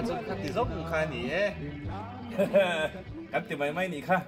chu kha ti zawk kha a ni e. Kan ti mai mai nih kha.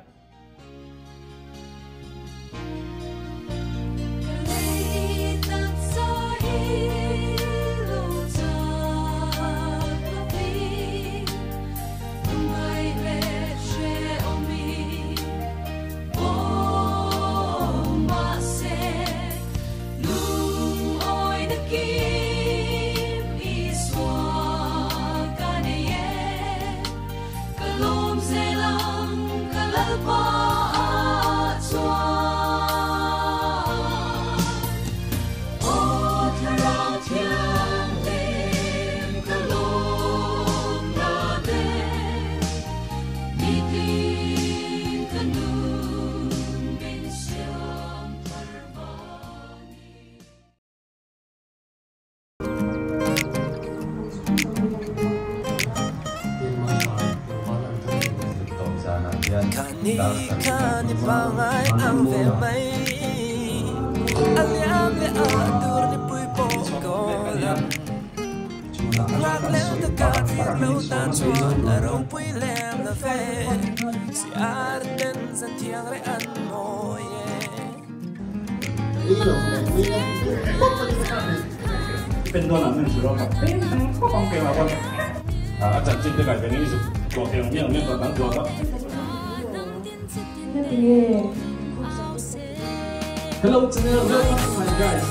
Hello channel, welcome to my guys.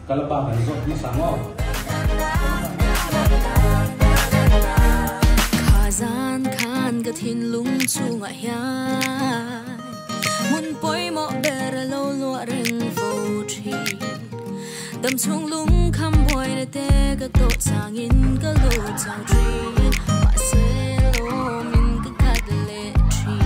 Kalapa kan zawt hmasa maw? Kha zan khan ka thinlung chungah hian mun pawimawh ber a lo luah reng fo thin. Dam chhung lung kham buaina te ka tawh changin ka lo chau thin. Mahse lawmin ka khat leh thin.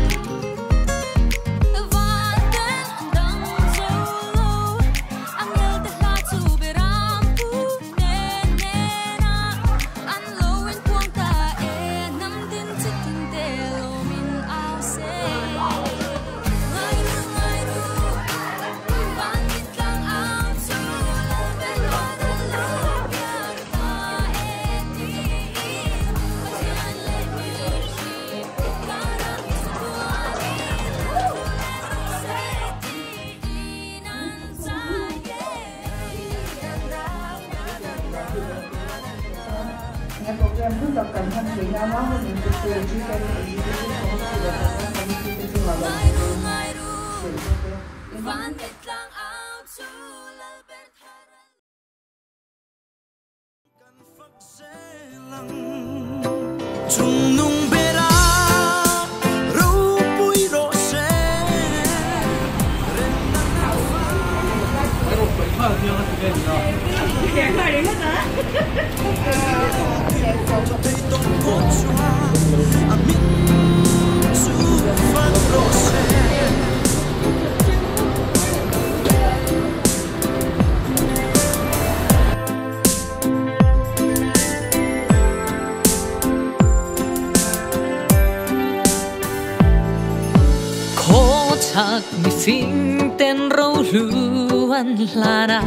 Mi fing ten ro luan lana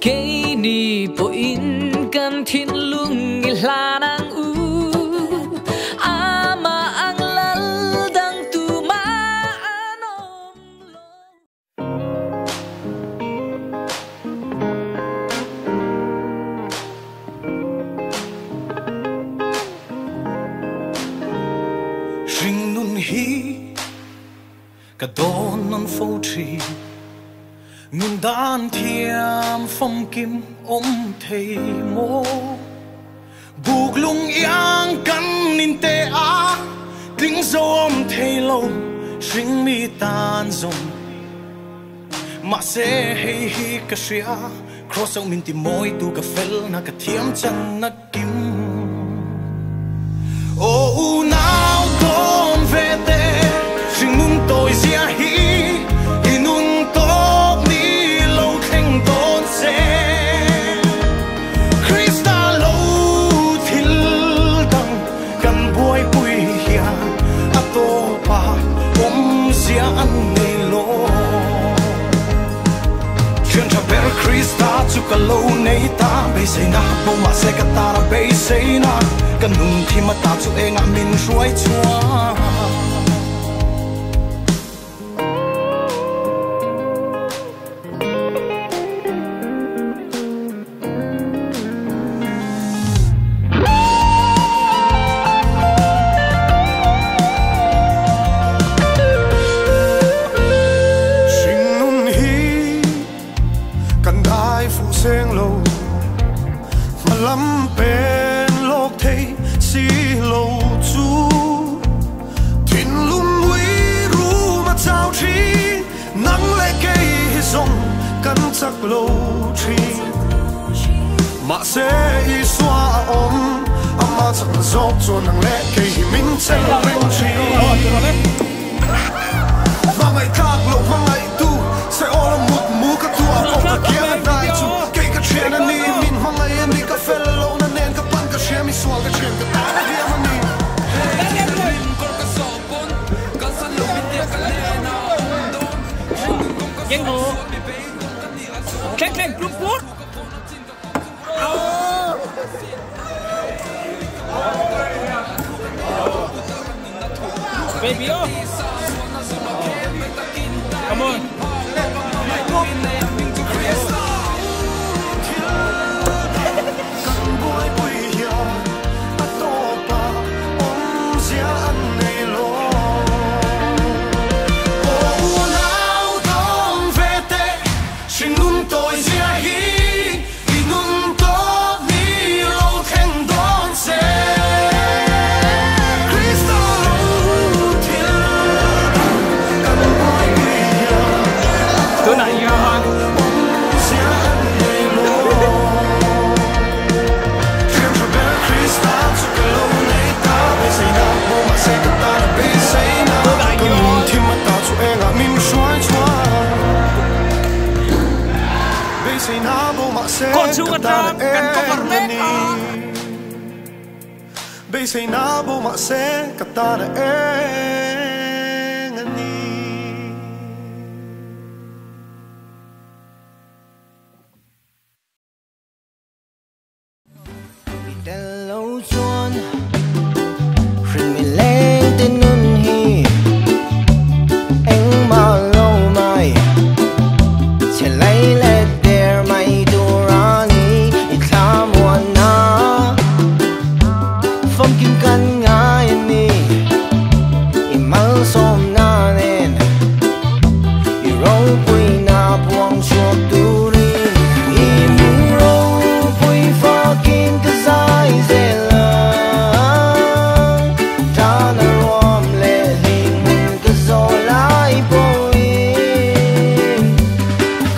ke ni po in kan thin lung lanang u ama ang lal dang tu ma anom lo. Ring nun hi ka dawn an fo thin nun dan thiam phong kim om thei mo buk lung iang kan nin te a tling zo om thei lo hring mi tan zong ma se hei hi ka hria cross au min ti moi tu ka fel na ka thiam chan na kim o u nau tom ve te hring nun tôi zia hi inun top ni Beiseina bo mahse ka tana beiseina ka nun thim ata chu engah min hruai chhuak. Hringnun hi kan dai fuh seng lo hmalam pen lawk thei si lo chu thinlung mui rum a chau thin nang leh kei hi zawng kan chak lo thin mahse Isua a awm ama chakna zawk chuan nang leh kei hi min chel reng thin hmangaih tlak loh hmangaih tu se awl a mut mu ka tu a pawh ka kiang a hnai chu kei ka thian a ni min hmangaih a ni ka fel lohna nen ka pan ka hria mi sual ka thian ka tan a hliam a ni. Keng ho. Thleng thleng plum put. Baby oh. Come on. Kan buaipui hian a tawpa awmzia an nei lo. Aw unau dawng ve teh, hringnun tawi zia hi i nun tawp ni lo thleng dawn se. Krista lo thil kan buaipui hian a Tunah hian awmzia an nei lo. Thiam tha ber Krista chu ka lo nei ta, beiseina bo mahse ka tana beiseina. Tunah Ka hian nun thim ata chu engah min hruai chhuak. Beiseina bo mahse Kawt chhung ka tana atang kan cover eng a mek ni. a. Beiseina bo mahse ka tana eng a ni. I tel lo chuan hrin mi leng te nun hi engmah lo mai che lei le der mai tur ani i thla muan na fam kim kan ngai ani i mal som na nen i ro pui na puang chuak turin i mung ro pui fa kin ka zai zela ta na rom le ling mun ka zo lai poin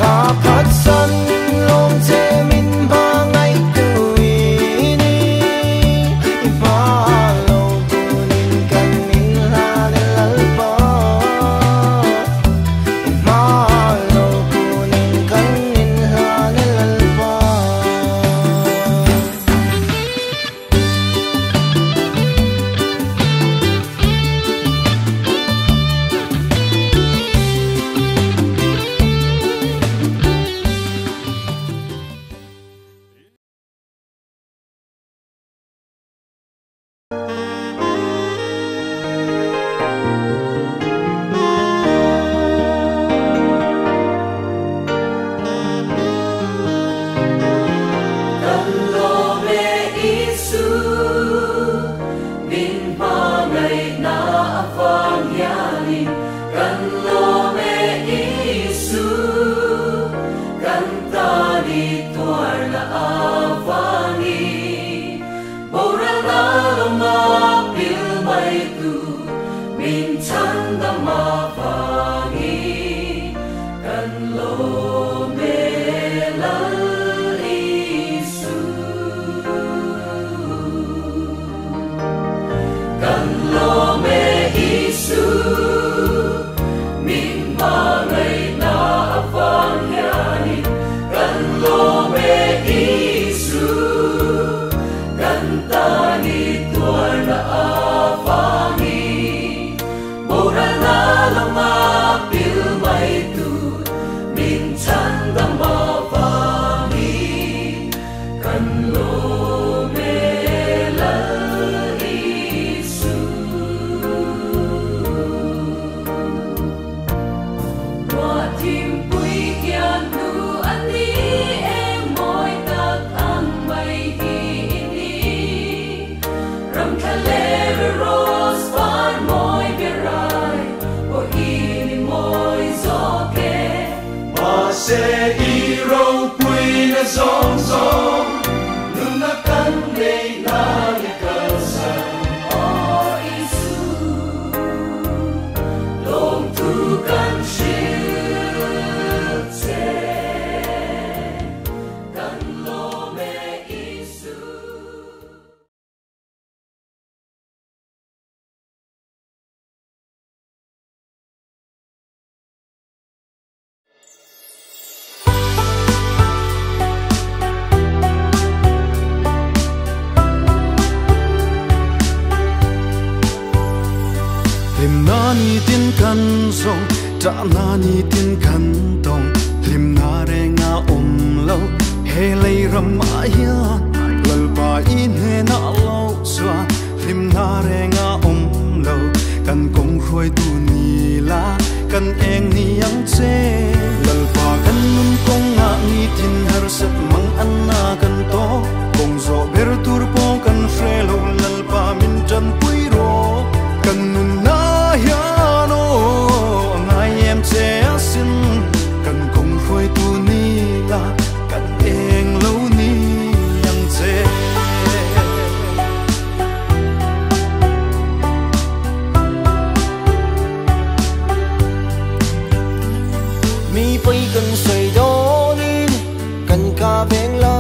ka phat san long che min ba ngai tuin i ba lo tunin kan min la le lal pa i ma lo tunin kan min la le lal pa. Kan lawm e Isu, min hmangaih na avang hianin. Kan lawm e Isu, kan tani tuarna avangin. Boral na lama pil mai tu, min chhandam avangin. Kan lawm e Lal Isu. Kan lawm e Isu, min hmangaih na avang hianin. Kan lawm e na ni tin kan zong ta na ni tin kan tong lim na re nga om lo he lei ram a hian lalpa in he na lo chua lim na re nga om lo kan kong hruai tu ni la kan eng ni ang che lalpa kan nun kong nga ni tin har sat mang an na kan to kong zo ber tur po kan hre lo lalpa min tan pui ro kan nun na hian o ngai em che asin kan kong hruai tu ni la kan eng lo ni ang che. Mi pui kan soi donin kan ka veng la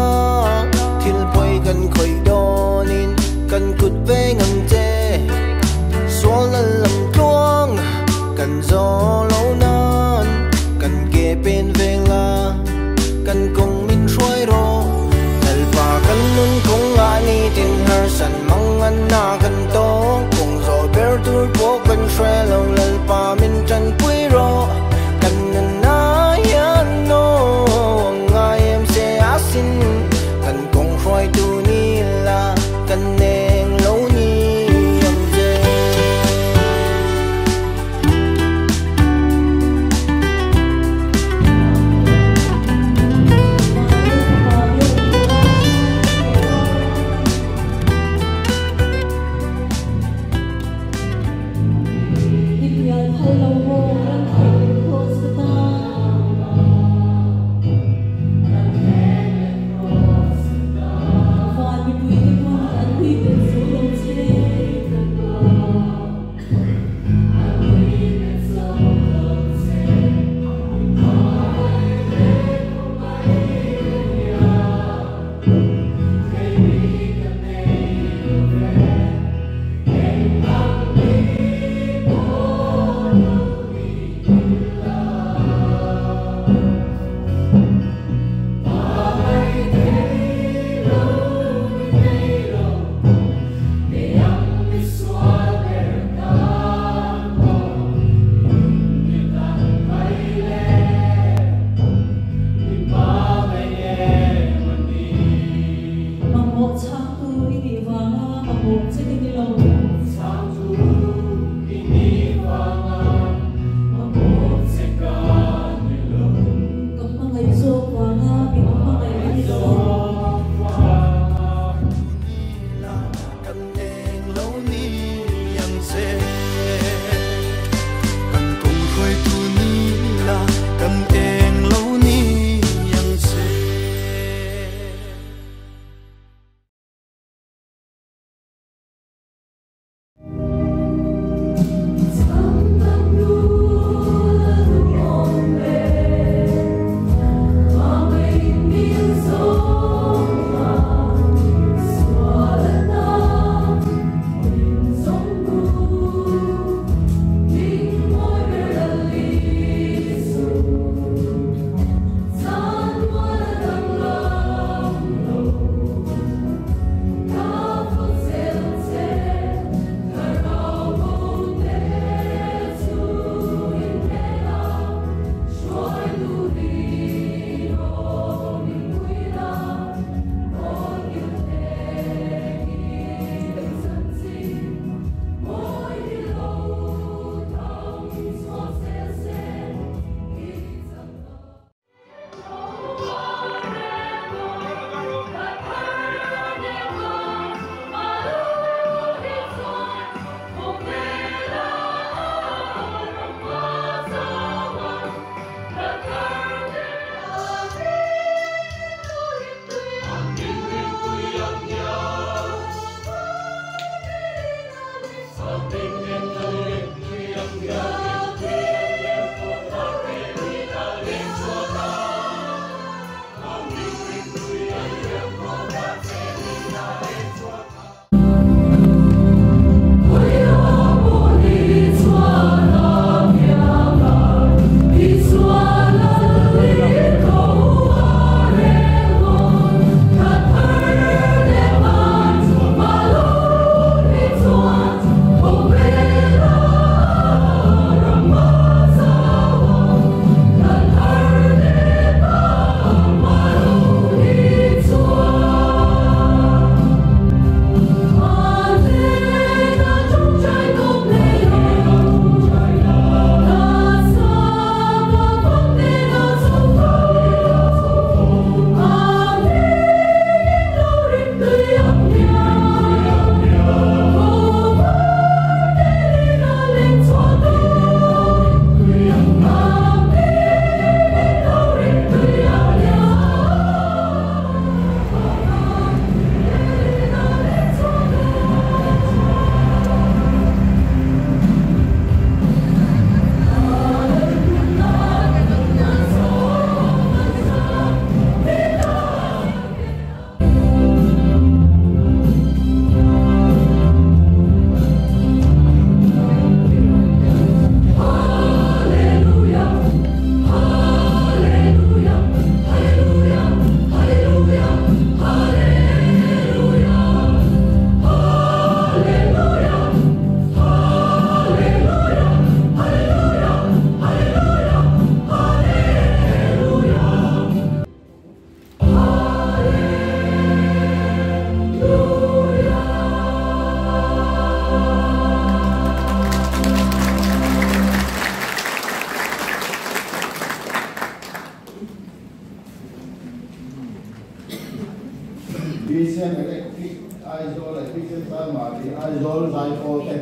BCM Electric Aizawl leh BCM Chanmari Aizawl Zaipawl te.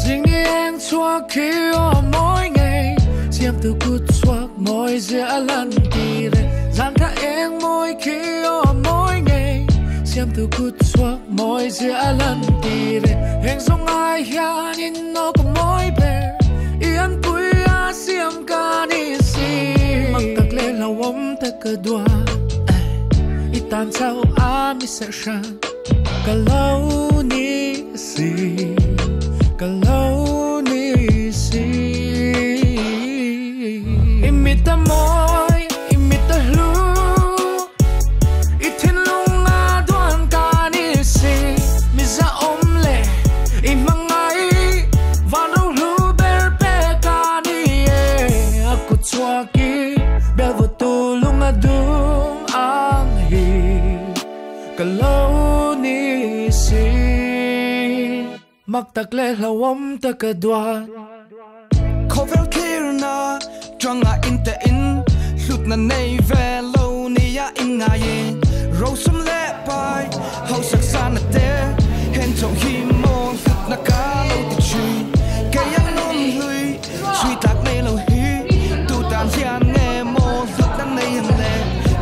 Zing ni eng chhuak khi aw mawi ngei Siam tu kut chhuak mawi zia a lan tir e Zan tha eng mawi khi aw mawi ngei Siam tu kut chhuak mawi zia a lan tir e Heng zawng ai hianin aw ka mawi ber I an pui a siam ka ni si Mak tak leh hlauhawm tak ka duat I tan chauh a mi serh hran Ka lo ni si Ka lo ni si I mit a mawi, i mit a hlu I thinlung a duan ka ni si Mi zahawm leh i hmangaih Van ro hlu ber pek a ni e A kut chhuak i bel vawt tu lung a dum ang hi Ka lo ni si Mak tak leh hlauhawm tak a duat. Khawvel thirna tanga inte in hlutna nei ve lo nia in ngaiin rosum leh pai hausak sana te hen chauh hi maw hlutna ka lo ti thin kei ang nun hlui chhui tlak nei lo hi tu tan hian nge maw hlutna nei ang le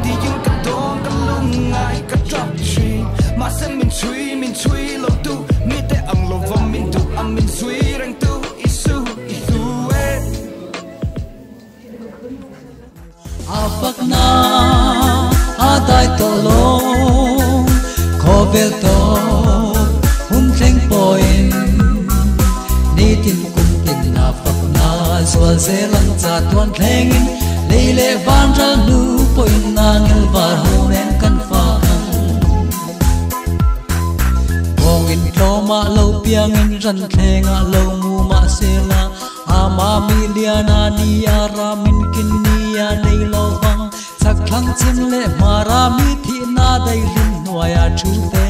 tiin ka dawn ka lungngai ka tap thin mahse min chhui min chhui lo tu mite ang lova min duh a min zui reng tu Isu i hlu e. A fakna a dai tawh lo, khawvel tawp hun thleng pawhin nitin kum tin a fakna zual zel ang cha tuan thlengin lei leh van ral hnu pawhin a ngel var ho nen kan fak ang. Kawngin tlawmah lo piangin ran thlengah lo mu mahsela Ama mi liana nia ramin kin nia nei lo vang chak thlang chim leh hmara mi thihna daihlim hnuaia thu te.